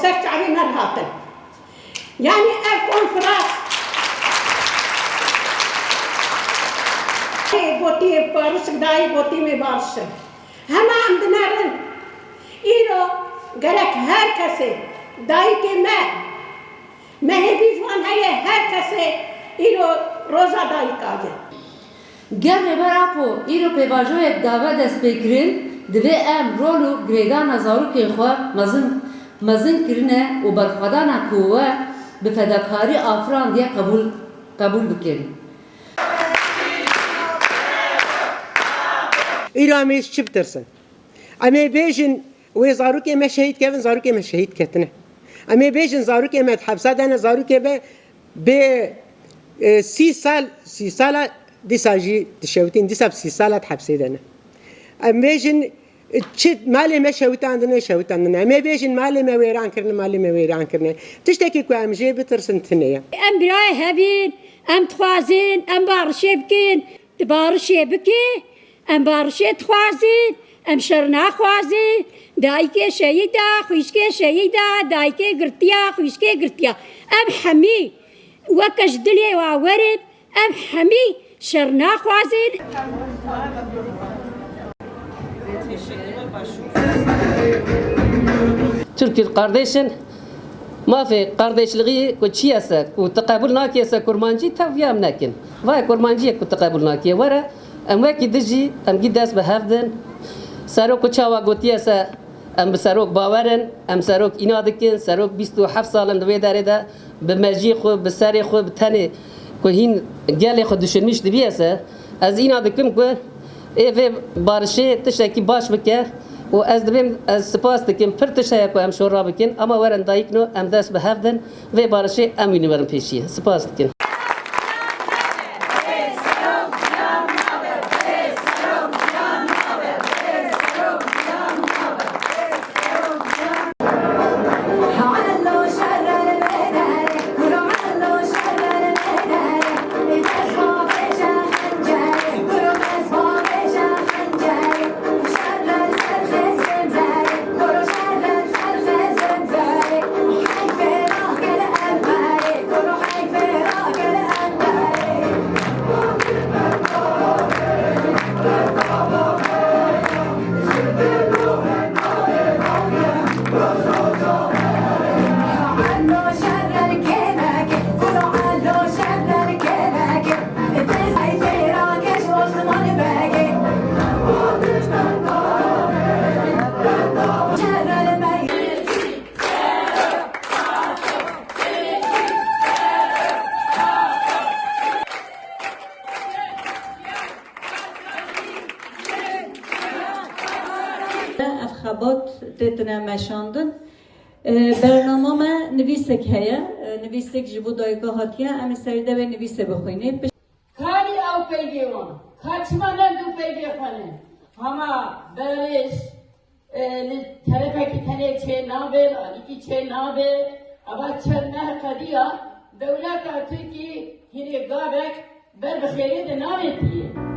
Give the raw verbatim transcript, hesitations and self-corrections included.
Ser çavê me hatin. Yanî ev konferans gotî barişik dayê, gotî me barişik. Hema em dinerin. Îro gerek her kesê, dayikê me, mehêbî ji wan heye, her kesê îro roja dayika ye. Ger Rêber Apo îro pêvajoyek dabe destpêkirin, divê em rol û girêdana zarokên xwe mezin, mezin kirine û berxwedana ku we bi fedakarî afirandiye qebûl, qebûl bikin. Îro em ê ji çi bitirsin? Em ê bêjin, wê zarokê me şehîd kevin, zarokê me şehîd ketine. Em ê bêjin, zarokê me di hepsa de ne, zarokê me bê, e, sî sal, sî sala dîsa jî dişewitîn, dîsa bi sî sala di hepsê de ne. Em bêjin, e, çi malê me şewitandine, şewitandine. Em ê bêjin, malê me wêran kirine, malê me wêran kirine. Tiştekî ku em jê bitirsin tune ye. Em birayê hevîn, em dixwazin, em barişê bikin. Tu barişê bike, em barişê dixwazin, em şer naxwazin. Dayikê şehîd e, xwîşkê şehîd e, dayikê girtiya, xwîşkê girtiya. Em hemî weke ji dilê wa werin, em hemî şer naxwazin. Türk'ün kardeşin, mafê kardeşliği ku çi ese, ku tu qebul nakî ese kurmancî, tev ya em nekin. Vay kurmancî ku tu qebul nakî, were, em wekî dijî, em gî dest bi hev din. Serok ku çawa gotiye se, em bi serok bawer in, em serok îna dikin, serok bîst û heft sal in di vê derê de, bi mejiyê xwe, bi serê xwe, bi tenê ku hîn gelê xwe düşünmîş dibiye se, ez îna dikim ku ê vê barişê tiştekî baş bike û ez dibêm, ez spas dikim, pir tişt heye ku em şora bikin, ama werin dayikno, em dest bi hev din, vê barişê em wî niwerin pêşiyê. Spas dikin. Ev xebat têtine meşandin. E, bernama me nivîsek heye. E, nivîsek ji bo dayika hatiye. Em ê serî de wê nivîsê bixwînê. Kalî ew peyvê wan. Ka çima ne du peyvê xwe ne? Hema berêj, e, li terefekî tenê çê nabe, li alîkî çê nabe. Eva çend meh qediya dewleta Tirkî hînê gavek ber bi xêrê de navêtiye.